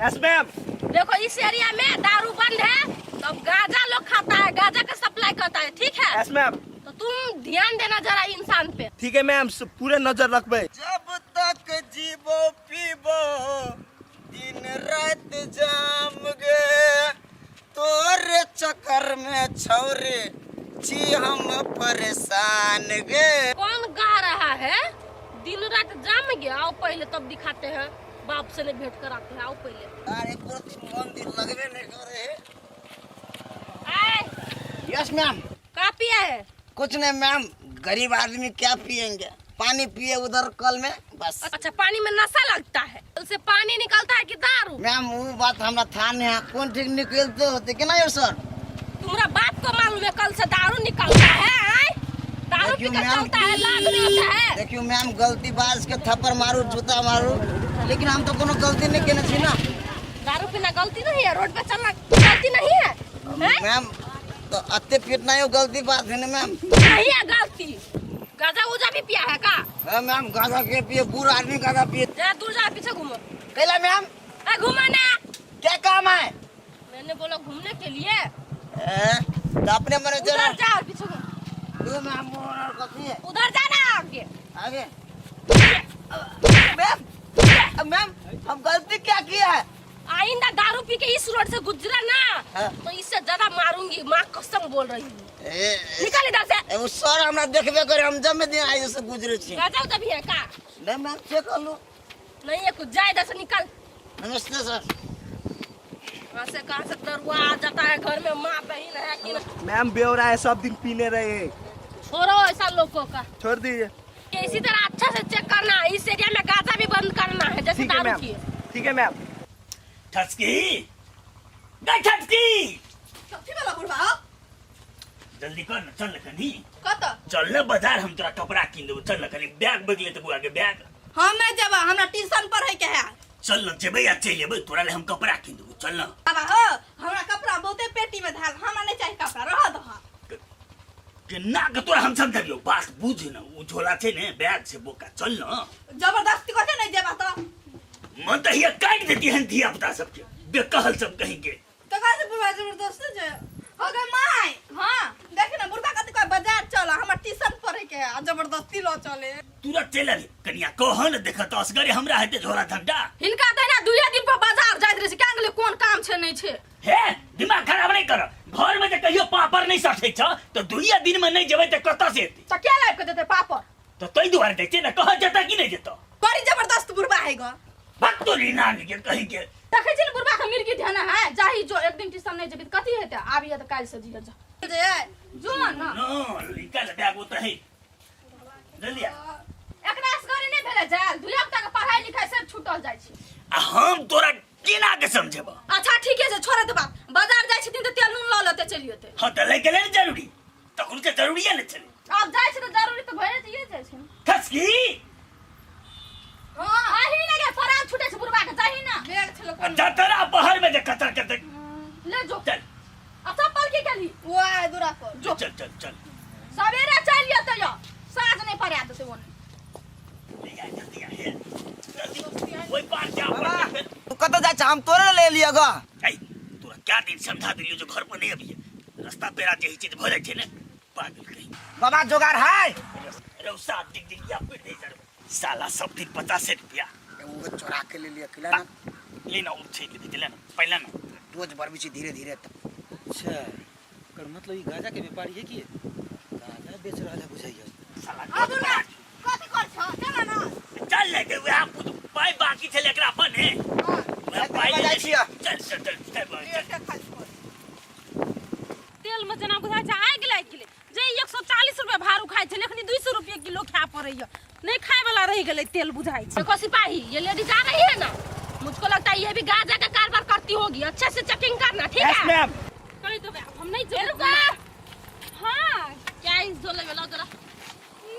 Yes ma'am. देखो इस area में दारू बंद है तो अब गांजा लोग खाता है, गांजा का सप्लाई करता है, ठीक है? Yes ma'am. तो तुम ध्यान देना जरा इंसान पे। ठीक है मैम, पूरे नजर रखबे। जब तक जीवो पीबो दिन रात जाम गे, तोरे चक्कर में छौरे छी हम परेशान गे। कौन गा रहा है दिन रात जाम गया? आओ पहले तब दिखाते हैं, बाप से नहीं भेंट कराते हैं, आओ पहले। अरे कुर्ती मंदिर लगबे नहीं करे। आए। Yes ma'am. का पिया है? कुछ नहीं मैम, गरीब आदमी क्या पियेंगे, पानी पिए उधर कल में बस। अच्छा, पानी में नशा लगता है, उसे पानी निकलता है कि दारू? मैम वो बात हमरा था नहीं है, कौन ठीक निकलते होते कि नहीं सर? तुम्हारा बाप को मालूम है कल से दारू निकलता है, आए? दारू देखियो पीकर मैम। चलता है, लाभ नहीं होता है। देखियो मैम, गलती बाज के थप्पड़ मारू, जूता मारू, लेकिन हम तो कोनो गलती नहीं केने छी ना। दारू पीना गलती नहीं है, रोड पे चलना गलती नहीं है, हैं? मैम तो अत्ते पीटना ही गलती बात है ना मैम। नहीं है गलती। गांजा उजा भी पिया है का? हाँ मैम, गांजा के पिए, बूढ़ आदमी गांजा पिए। जरा दूर जा, पीछे घूमो। कैला मैम? ए, घूमो ना। क्या काम है? मैंने बोला घूमने के लिए। ए, तो अपने मने जरा उधर जा और पीछे घूम। दो मैम, और कथी है? उधर जाना आगे। आगे मैम, मैम हम गलती क्या किया है? आइंदा दारू पी के इस रोड से गुजरा ना, हाँ। तो इससे ज्यादा मारूंगी, माँ कसम बोल रही हूँ। ए, निकल इधर से। ए, वो सर हमरा देखबे करे, हम जब दिन आई से गुजरे छी। गाजा उधर भी है का? नहीं मैम, चेक कर लू। नहीं है कुछ, जा इधर से निकल। नमस्ते सर। कहाँ से कहाँ से दरुआ आ जाता है घर में, माँ बहन है कि नहीं? मैम बेवरा है, सब दिन पीने रहे। छोड़ो ऐसा लोगों का। छोड़ दीजिए। इसी तरह अच्छा से चेक करना है, इस एरिया में गाजा भी बंद करना है, जैसे ठीक है दारू मैम। की। ठीक है मैम। ठसकी गई ठसकी। कथी वाला बुढ़बा? जल्दी कर न, चल न कनी। कत? चल न बाजार, हम तोरा कपड़ा किन देबो, चल न कनी, बैग बैग लेते बुआ के बैग। हम नहीं जेबा, हमरा ट्यूशन पढ़े के है। चल न, जेबै आ चलि एबै, तोरा ले हम कपड़ा किन देबो, चल न। बाबा हो, हमरा कपड़ा बहुते पेटी में धाल, हमरा नहीं चाहिए कपड़ा, रह दह। केना के तोरा हम समझबियौ, बात बुझ न, ओ झोला छै ने, बैग छै बोका, चल न। जबरदस्ती कथे नहीं जेबा तो? मन तऽ हिया काटि देती हन धिया पुता सबके, बेकहल सब कहीं के। तो कहे बुढ़बा जबरदस्ती जे हो गए माय। हां देख ना बुढ़बा कथी कहे, बाजार चल, हमरा ट्यूशन पढ़े के है, आ जबरदस्ती ल चले। तुरंत चलि अबही कनिया, कह न देख तऽ असगरे हमरा हेतै झोला झंडा। हिनका तहिना दुइये दिन पर बाजार जाइत रहै छै, क्या गेलै कोन काम छै नहि छै। हे दिमाग खराब नहीं कर, घर में जे कहियो पापड़ नहीं सठै छ तऽ दुइये दिन में नहीं जेबै तऽ कतऽ से एतै? तऽ के लाबि के देतै पापड़? तऽ तै दुआरे जाइ छियै ने, कह जेतै कि नहीं जेतौ? बड़ी जबरदस्त बुढ़बा है ग। भक्त नानी के कही के। देखै छी ने बुढ़बा के मिर्गी धेने है, जाही जो एक दिन ट्यूशन नहीं जेबी तऽ कथी हेतै, आबिहे तऽ काल्हि से जिहे जा। जे जो न। न निकाल बैग ओतऽ है, जल्दी आ। एकरा असगरे नहि भेलै जायल, धिया पुता के पढ़ाई लिखाई सब छूटल जाइ छै। आ हम तोरा केना के समझेबऽ? अच्छा ठीके छै, छोड़े दे बात, बाजार जाइ छथिन तऽ तेल नून लऽ लेतै चलि जेतै। हँ तऽ लै के लेल जरूरी, तखन के जरूरी ने छलै। आब जाइ छै तऽ जरूरी तऽ भए जाइए जाइ छै। खसकी। हँ अही ने गे परान छूटे छै बुढ़बा के, जाही ना। बेग छलो आ जतरा पहर में जे कचर कचर। ले जो। चल। आ चप्पल की केली? वो आए दूरा पर। जो। चल चल चल। सवेरे चलि जेतै यौ, साँझ नहि पड़ा देतै ओने। ले आ जल्दी आ हे जल्दी ओहि पार जा। बाबा। पर तू कतऽ जाइ छ? हम तोरे ले लिअ ग। ऐ तोरा क्या दिन समझा देलियो जो घर पर नहीं अबिहे, रास्ता पेरा जे चीज भऽ जाइ छै ने, पागल कहीं। बाबा जोगार है। रौ सात दिन दिन या फिर नहीं सर, साला सब दिन 50 रुपया। वो चोरा के ले लिअ किला ना। ले ना, ओ छै ले ले ना पहला ना। डोज बढ़बी छै धीरे धीरे। अच्छा, एकर मतलब ई गांजा के व्यापारी है कि गांजा बेच रहल है बुझाइया। साला। आबू ना, कथी कर छ, चल ना। चल ले के वएह पुत पाई बाकी छलै एकरा अपन है। हां। वएह पाई ले जाइ छियै। चल चल चल चल चल। के खाली कर। तेल में जेना बुझाइ छै आगि लागि गेलै, जे 140 रुपया भाड़ू खाइ छै, एखनी 200 रुपये किलो खाय पड़ैया, नहीं खाए वाला रह गेलै तेल बुझाइ छै। देखो सिपाही, ये लेडीज आ रही है ना, मुझको लगता है ये भी गांजा का कारोबार करती होगी, अच्छे से चेकिंग करना, ठीक यस है? मैम। कहि देबै आब हम नहीं जेबै। रुका, हाँ क्या इस झोले में लाओ जरा।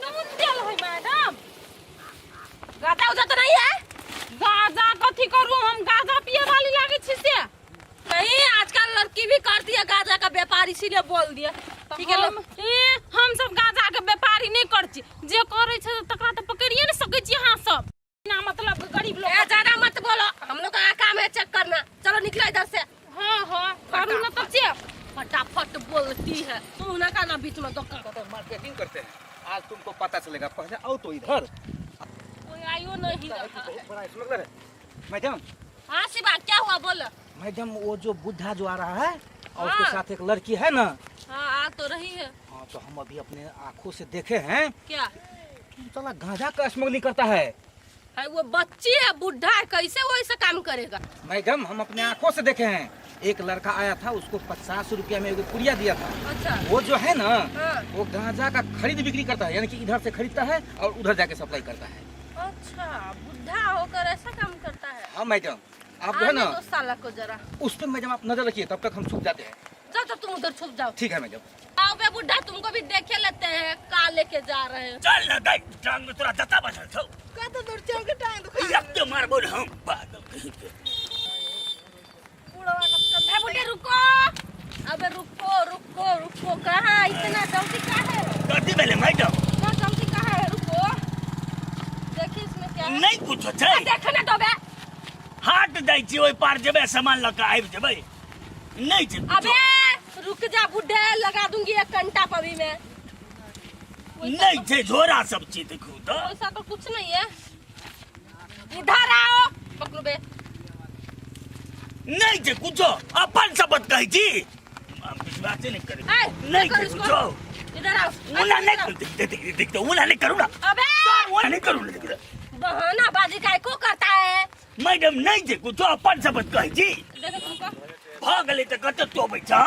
नून तेल है मैडम। गांजा उजा तो नहीं है? गांजा कथी करू हम, गांजा पिए वाली लागे छी से? नहीं, आजकल लड़की भी करती है गांजा का व्यापार, इसीलिए बोल दिया। ठीक है, लो। ए, हम सब गांजा के व्यापारी नहीं कर छी, जे करे छै तकरा तऽ पकड़िए ने सकै छी अहाँ सब, ना मतलब के गरीब लोग। ए, ज्यादा मत बोलो, हम लोग का काम है चेक करना। निकला इधर से। हाँ हाँ करू ना तब से फटाफट बोलती है तू ना का ना बीच में धक्का। तो मार्केटिंग करते हैं, आज तुमको पता चलेगा। पहले आओ तो इधर। कोई आयो नहीं रहा है। बहुत बड़ा स्मगलर है मैडम। हाँ शिवा क्या हुआ बोल। मैडम वो जो बुढ़ा जो आ रहा है और उसके हाँ। साथ एक लड़की है ना। हाँ आ तो रही है। हाँ तो हम अभी अपने आंखों से देखे हैं। क्या? साला गांजा का स्मगलिंग करता है। है वो बच्ची है बुढ़ा है कैसे वो ऐसा काम करेगा? मैडम हम अपने आंखों से देखे हैं, एक लड़का आया था उसको 50 रुपया में एगो पुड़िया दिया था। अच्छा। वो जो है ना हाँ। वो गांजा का खरीद बिक्री करता है, यानी कि इधर से खरीदता है और उधर जाके सप्लाई करता है। अच्छा बुढ़ा होकर ऐसा काम करता है। हाँ मैडम आप जो है ना आने दो साला को जरा उस पर मैडम आप नजर रखिए, तब तक हम छुप जाते हैं। जाओ तो तुम उधर छुप जाओ। ठीक है मैडम। आओ बे बुढ़ा तुमको भी देखे लेते हैं का लेके जा रहे हैं। चल ना दाई टांग में तोरा जता बसल छौ। कत दूर चल के टांग दुखा। एक तो मारबो न हम पागल कहीं के। बुढ़वा का ए बुढ़े रुको, अबे रुको रुको रुको, कहाँ इतना जल्दी काहे है? कथी भेलै मैडम? इतना जल्दी काहे है? रुको देखी इसमें क्या है। नहीं कुछो छै। देखने दो बे। हाट जाइ छी ओहि पार जेबै सामान लऽ कऽ आबि जेबै। नहीं छै कुछो। अबे रुक जा बुढ़े लगा दूंगी एक कंटा पवी में। नहीं छै झोरा सब चीज देखू तो। वैसा तो कुछ नहीं है। इधर आओ पकड़ो बे। नहीं छै कुछो, अपन शपथ कहै छी हम विश्वासे नहीं करै। ए, नहीं पकड़ छै इसको। कुछो। इधर आओ। ओना नहीं करू, देख देख देख देख ओना नहीं करू ना। अबे ओना नहीं करू ना, देख। बहाना बाजी काय को करता है? मैडम नहीं छै कुछो, अपन शपथ कहै छी। देखो तुमको भऽ गेलै तऽ कतऽ तोबै छह?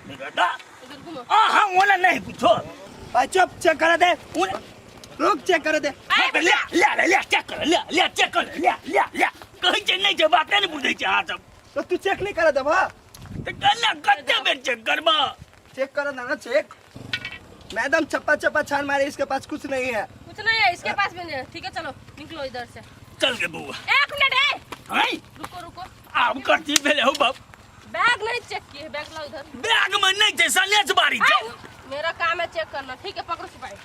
देखऽ तऽ। इधर घूमो। अहाँ ओना नहीं कुछो। भाई चुप, चेक करा दे। ओना रुक चेक करा दे। हाँ, तऽ ले ले ले ले चेक कर ले ले चेक कर ले ले ले कहै छै नहि छै बाते नहि बुझै छै अहाँ सब। तो तू चेक नहीं करा देबा? तऽ केना कते बेर चेक करबा? चेक करा ना, चेक। मैडम चप्पा चप्पा छान मारे, इसके पास कुछ नहीं है। कुछ नहीं है इसके पास भी नहीं है। ठीक है चलो निकलो इधर से। चल गे बउआ। एक मिनट है। हैं? रुको रुको। आब कथी भेलै हौ बाप? बैग नहीं चेक किए, बैग लाओ इधर। बैग में नहीं छै सनेस बारी छै। ऐ, मेरा काम है चेक करना। ठीक है पकड़ो सिपाही।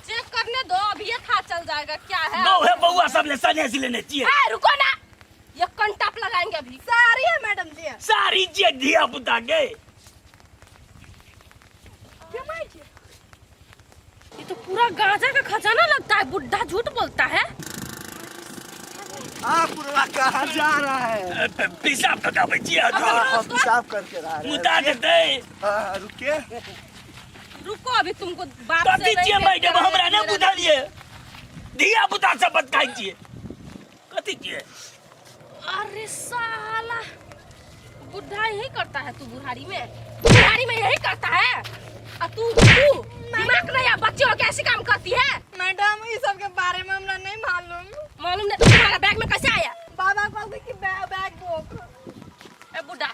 चेक करने दो अभी ये था चल जाएगा क्या है। गौ है बउआ सब ले सनेस लेने छियै। ऐ, रुको ना ये कंटाप लगाएंगे अभी। सारी है मैडम जी। सारी छियै धिया पुता के। ये तो पूरा गांजा का खजाना लगता है। बुढ़ा झूठ बोलता है। हाँ पुरवा कहाँ जा रहा है? पेशाब कटाबै छियै। हाँ, पेशाब करके रहा है। मुता देतै। हाँ, रुकिए रुको अभी तुमको बाप से कथी नहीं छियै भेंट मैडम? कराने हमरा नहि मेरा बुझलियै, धिया पुता सब बतखाइ छियै। कथी छियै? अरे साला बुढ़ा यही करता है। तू बुढ़ारी में, बुढ़ारी में यही करता है। और तू तू दिमाग नहीं है, बच्चे हो कैसे काम करती है? मैडम ये सब के बारे में हमरा नहीं मालूम। मालूम नहीं तुम्हारा बैग में कैसे आया? बाबा कहलकै कि बैग दो। ए बुढ़ा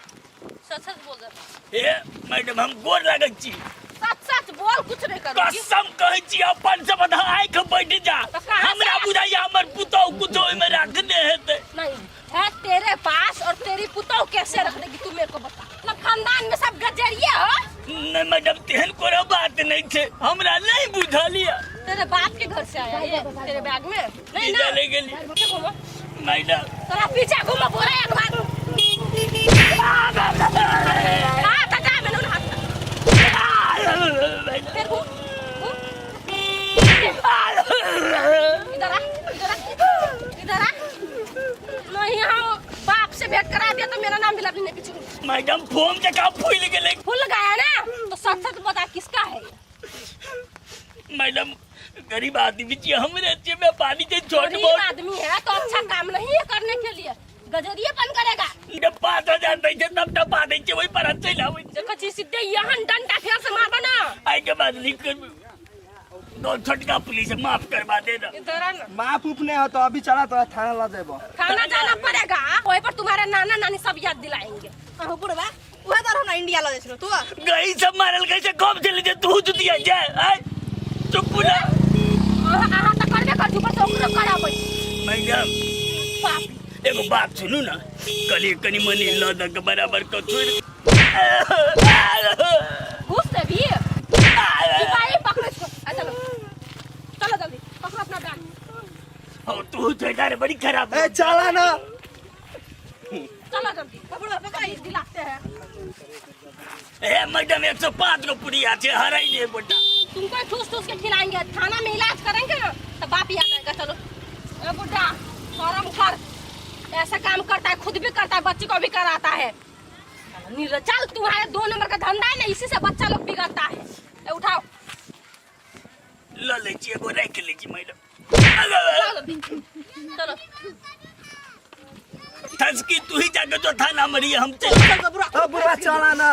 सच सच बोल जरा। ए मैडम हम गोर लागै छी। सच सच बोल, कुछ नहीं करूंगी। कसम कहै छी अपन सब आँखि बैठ जा। तऽ कहाँ से हमरा आया? बुझाइया हमर पुतहु कुछो ओहिमे राखने हेतै। नहीं है तेरे पास और तेरी पुतहु कैसे रख देगी तू मेरे को बता। मतलब खानदान में सब गजरिया हो? नहीं मैडम तेहन कोनो बात नहीं छै, हमरा नहीं बुझल या। तेरे बाप के घर से आया ये तेरे बैग में? नहीं ना। इधर ले गेली। पीछे घूमो। मैडम तोरा पीछे घूमो बोला एक बार। हाथ हटा मैंने उन हाथ। फिर घूम घूम। इधर आ इधर आ इधर आ। नहीं हम बाप से भेंट करा दिया तो मेरा नाम भी लवली नहीं पीछे घूम। मैडम फोम जकाँ फूलि गेलै। फूल गया ना तो सच सच बता किसका है ये? मैडम गरीब आदमी छियै, हमरे छियै व्यापारी छै छोट गरीब मोट। आदमी है तो अच्छा काम नहीं है करने के लिए, गजरिएपन करेगा। जब 5000 दै छै तब टपा दै छै, ओहि पर चलि आबै छै। देखो छी सीधे यहाँ डंडा फेर से मारबा ना। आइ के बाद नहीं करबे। दो छोटका पुलिस माफ करवा देना। इधर आ ना। माफ उफ नहीं हो तो अभी चला तो थाना ला जेबो। थाना जाना पड़ेगा, वहीं पर तुम्हारे नाना नानी सब याद दिलाएंगे। अहो बुढ़वा उहे तर हमरा इंडिया लऽ जाइ छलो तू। गई सब मारल गई से कम चले जे तू जुतिया जाए। आय चुप ना। अहाँ तऽ करबे कर ऊपर से ओकरो कराबै। मैडम बाप एगो बात सुनू ना, कली कनी मनी ल द के बराबर क छोड़। घुस दे भी सिपाही पकड़ो इसको। आ चलो चलो जल्दी पकड़ो अपना बैग। हो तू तो यार बड़ी खराब। ए चला ना। चलो जल्दी बुढ़वा पकड़ दिलाते हैं। ए मैडम, 105 गो पुड़िया छै, हराई ने गोटा। तुमको ठूस ठूस के खिलाएंगे, थाना में इलाज करेंगे ना तो बाप याद आएगा। चलो ए बुढ़ा, शर्म कर, ऐसा काम करता है, खुद भी करता है, बच्ची को भी कराता है। चल, तुम्हारे 2 नंबर का धंधा है ना, इसी से बच्चा लोग बिगड़ता है। ए, उठाओ। ल लै छी, एगो राखि लै छी मैडम। चलो चलो। थसकी तू ही जाके जो थाना में रही, हम चल। ओ बुढ़वा, चला ना।